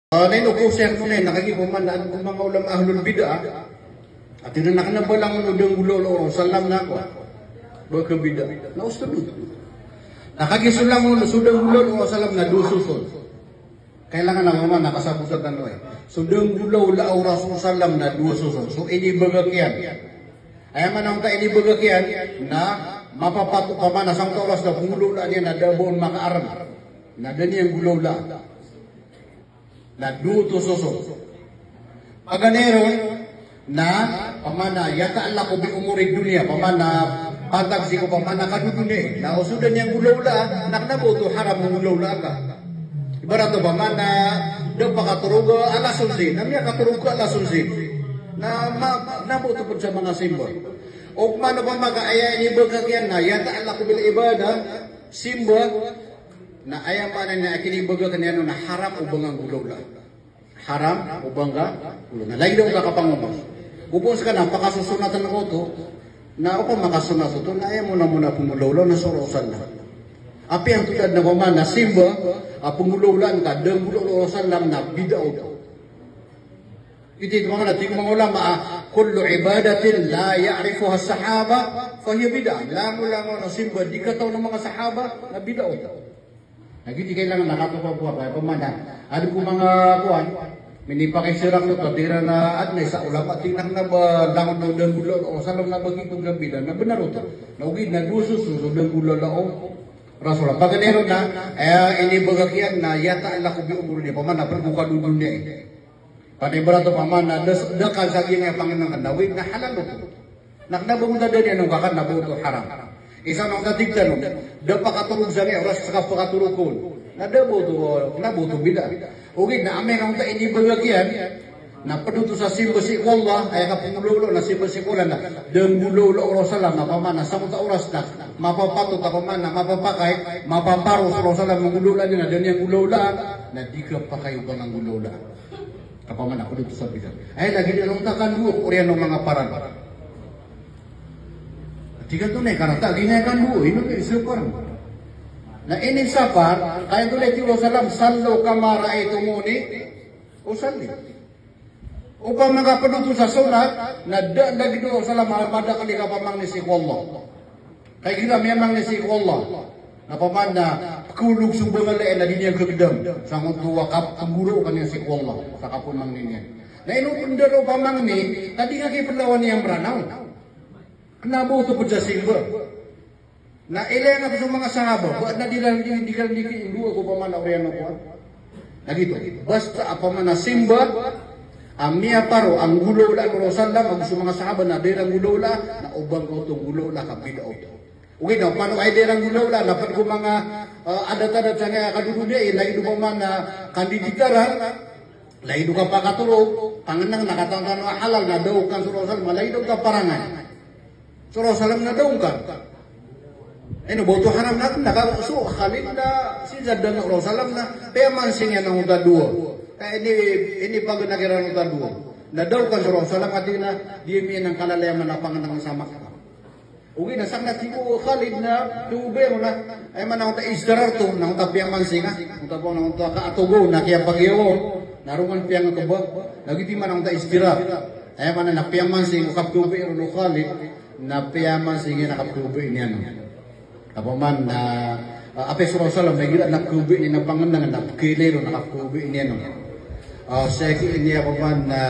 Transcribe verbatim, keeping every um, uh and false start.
Ah, na ino ko siya ko na, na kagiya pman na adn ko manga ulama ahlul bid'ah a tig iran a kna ba langon o da nggolawla o Rasulullah na kowa, ba kabid'ah. Na osto dn. Na kagiya so langon so da nggolawla o Rasulullah na dowa soson. Kailangan a pman na kasabotan tano, eh. So da nggolawla o Rasulullah na dowa soson. So inibagak iyan. Aya maana o inibagak iyan na mapapatot, pman na sangkoto a oras na pnggolawlaan iyan na da a ba on makaarm. Na da niyan nggolawlaan. Na dowa oto soson. Paganay ron na pman na yata'allaqu bi umurid dunya, pman na pantag sii ko pman na kadodoniya. Na o so da niyan nggolawlaan, na kna ba oto haram o nggolawlaan ka. Ibarat o pman na da pakatorog a alas onse, na miyakatorog ka alas onse. Na ma-, kna ba oto pd sa manga simba. O pman o pman ka aya inibagak iyan na yata'allaqu bil ibadah, simba, na aya maana niyan a kinibagak iyan on na haram o ba nga nggolawla. Haram o ba nga nggolawla. Na lagid o ta kapangoma. Opama ska na pakasosonatan ko oto, na opama ka sonat oto, na aya mona-mona a pnggolawla na so Rasulullah. Apiya antonaa dn a pman na simba a pnggolawlaan ka da nggolawla o Rasulullah na bid'ah oto. Ito, ito manga, tig o manga ulama a, "Kullu ibadatin la ya'rifuha as-sahaba, fahiya bid'ah." Langon-langon a simba a di katawan o manga sahaba, na bid'ah oto. Na giyoto i kailangan a katokawan, pman na adn ko manga kowan, minipakisirang oto, tig iran a adn a isa a ulama, tig iyan a kna ba langon o da nggolawla o Rasulullah na ba giyoto na bid'ah, na bnar oto. Na ogaid na dowa soson so da nggolawla o Rasulullah. Paganay ron na, eh, inibagak iyan na yata'allaqu bi umurid dunya, pman na pd ko kadodoniya. Pd ibarat o pman na da, da ka sa giya pangnngkn na ogaid na halal oto. Na kna ba oto da niyan on kakan na ba oto haram. Isa na oto tig tano, da pakatorog sangkai a oras ska pakatorog on. Na da ba oto, kna ba oto bid'ah. Ogaid na amay na oto inibagak iyan, na pd oto sa simba sii ko Allah, aya kapnggolawla na simba sii ko Allah na da nggolawla o Rasulullah na pman na sangkoto a oras na mapapatot a pman na mapapakay, mapaparo so Rasulullah a nggolawlaan iyan na da niyan nggolawlaan, na di kapakay o ba nga nggolawlaan. Ka pman na pd oto sa bid'ah. Ay, lagid iyan oto a kandoa ko oriyan o manga paran. Tig iyan oto na, karata, di na kandoa, ino na isapar. Na inisapar, ka aya oto na tig o Rasulullah, "Sallu kama ra'aytumuni usalli." Opama ka pd oto sa sonat, na da lagid o Rasulullah a madakl i kapamangni sii ko Allah. Ka igira miyamangni sii ko Allah, na pman na pkhaolog so bangalaan iyan na di niyan kagdam sangkoto a kapnggolawla niyan sii ko Allah sa kapamangni niyan. Na ino pn da ron pamangni, na di nga kipnlawan iyan Mranaw. Kna ba oto pd sa simba. Na ilay nga oto so manga sahaba, ba na di ran di, di ran di kindoa ko pman na oriyan o kowan. Na giyoto. Basta a pman na simba a miyaparo a nggolawlaan o Rasulullah ago so manga sahaba na da iran nggolawlaan, na o ba nga oto nggolawla ka bid'ah oto. Ogaid na pman o aya da iran nggolawlaan na pd ko manga, eh, adat-adat sangkai a kadodoniya, lagid o pman na kandiditaran, lagid o kapakatorog, pangnngkn na katawan tano a halal na da okan so Rasulullah, lagid o kaparangan. So Rasulullah na da okan. Ino ba oto haram na, na ka so Khalid na si Zaid na o Rasulullah na piyamansing iyan angkoto a dowa. Ka ini, inipagnak iran angkoto a dowa. Na da okan so Rasulullah, ka tig iyan a di ami anan kalalayaman a pangnngkn sa Makkah. Ogaid na sakn a tig o Khalid na, tig o ba ron na, aya maana angkoto a istirar oto, na angkoto a piyamansing a, angkoto a piyamansing a kaatogo, na kiyapagiyaw on, na rongan piyangkba, na giyoto i maana angkoto a istirar. Aya maana na piyamansing o kapkhaobay ron o Khalid, na piyamansing iyan a kapkhaobay niyan on. Opama na, ah, apiya so Rasulullah, na igira na kapkhaobay niyan a pangnngkn, na pkhailay ron a kapkhaobay niyan on. Ah, sii ki ini opama na,